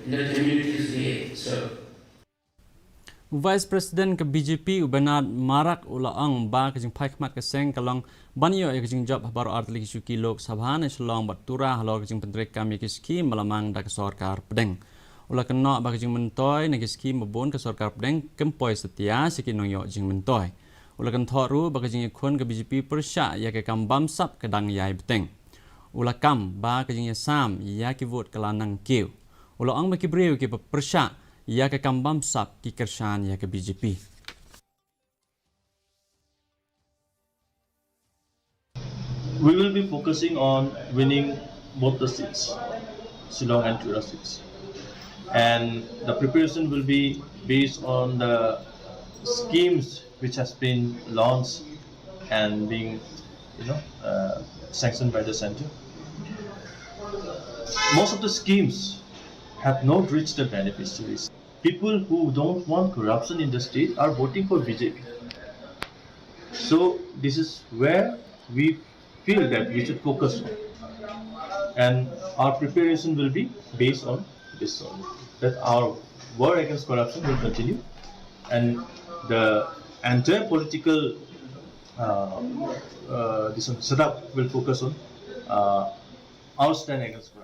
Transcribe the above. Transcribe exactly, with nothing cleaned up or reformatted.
in the communities they serve. Vice President ka B J P u Bernard Marak u la ong ba ka jingphai khmat ka seng ka long ban ïoh ïa ka jingjop ha baroh artylli ki shuki Lok Sabha na Shillong bad Tura halor ka jingpyntreikam ïa ki skhim ba la mang da ka sorkar pdeng. U la kynnoh ba ka jingmyntoi na ki skhim ba bun ka sorkar pdeng kam poi satia sha ki nongïoh jingmyntoi. U la kynthoh ruh ba ka jingïakhun ka B J P pyrshah ïa ka kam bamsap ka dang ïai bteng. U la kam ba ka jingïasam ïa ki vote ka la nang kiew. U la ong ba ki briew kiba pyrshah ïa ka kam bamsap ki kyrshan ïa ka B J P. We will be focusing on winning both the seats, Shillong and Tura seats. And the preparation will be based on the schemes which has been launched and being, you know, uh, sanctioned by the center. Most of the schemes have not reached the beneficiaries. People who don't want corruption in the state are voting for B J P. So this is where we feel that we should focus on. And our preparation will be based on this only. That our war against corruption will continue, and the entire political uh, uh, this one, setup will focus on uh, our stand against corruption.